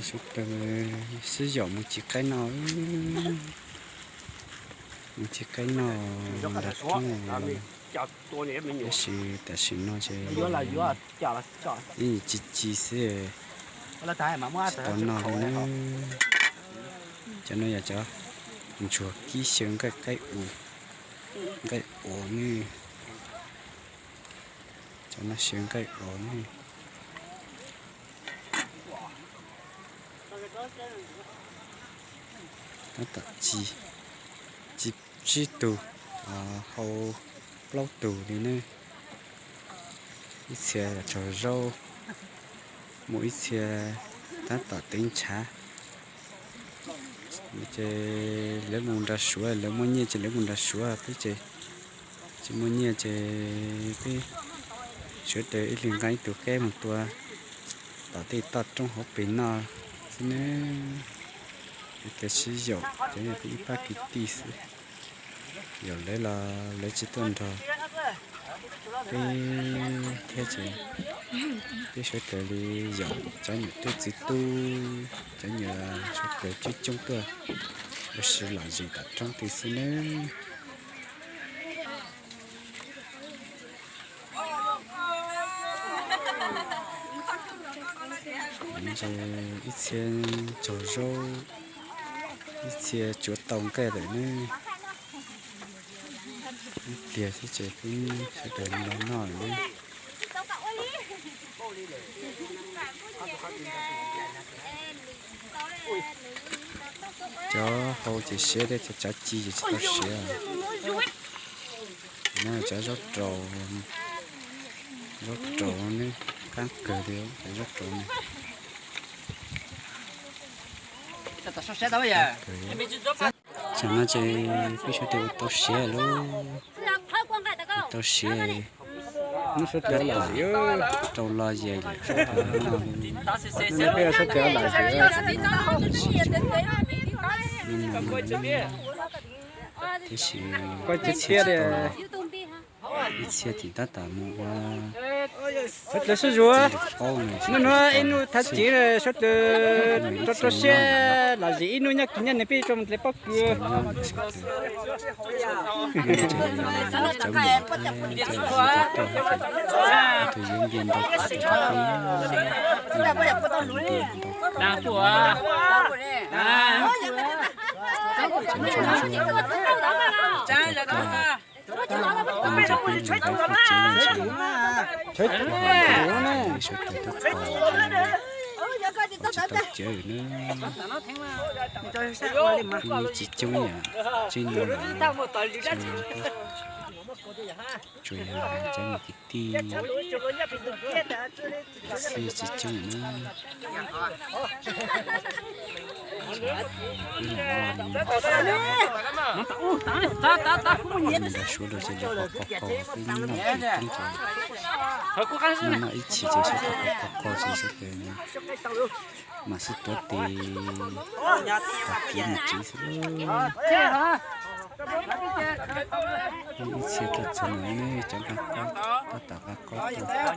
Sib yaum mus ci qaib noj, mus ci qaib noj nram roob. Tab sis tam sim no ces yeej ci ci xwb, tsis tau noj li na. Cov no yog cov ntsuag kib xyaw nqaij qaib u, nqaij uas ne, cov no xyaw nqaij uas ne. Tab tom ci, ci tsib tug, hau plaub tug li ne. Ib txhia tsaug zaub, muaj ib txhia tab tom tev ntshav. Ces lawv mus nrad suav, lawv muaj nyiaj ces lawv mus nrad suav, peb ces tsis muaj nyiaj ces peb sawv daws ib leeg nqa ib tug qaib mus tua tom tej toj roob hauv pes noj xwb ne. Peb sib yaum cov yog peb ib pab kwv tij xwb, yaum lawv los lawv tsis tuaj nrog peb thiab ces peb sawv daws li yaum cov nyuam tub txiv tub, cov nyuam sawv daws coob coob tuaj ua si lom zem tom roob tej xwb nawb. Ces ib txhia tsaug zaub, ib txhia tsuav tau nqaij lawm ne. Ib pliag xwb ces peb sawv daws los noj lawm ne. Cov hau ces siav thiab, cov tsav ci ces tsis tau siav. No cov zaub raus, zaub raus ne, qab kawg li cov zaub raus ne. Tsam no ces peb sawv daws ua tau siav lauj, ua tau siav, rau los yas lawm, sawv daws noj. Tiam sis ib txhia tim tab tom mus ua, sawv daws sib zuas, hnub no ib hnub thaj tswv sawv daws rau rau siab lom zem ib hnub nyob kiag nyob nws pib rau mus dle pob kws. Tsis coob yam tseeb no, tsuas yog cov niam tij xwb, tsis coob na. Ib leeg nrog suav dua ces lawv qos qos qos, peb noj tsis toob ces noj noj ib chim ces sawv daws qos qos qos ces sawv daws mam sib tuav tes, tag kis mus tsev xwb. Ib txhia tuaj txog no ne, cov nqa qaib tab tom nqa qaib tuaj.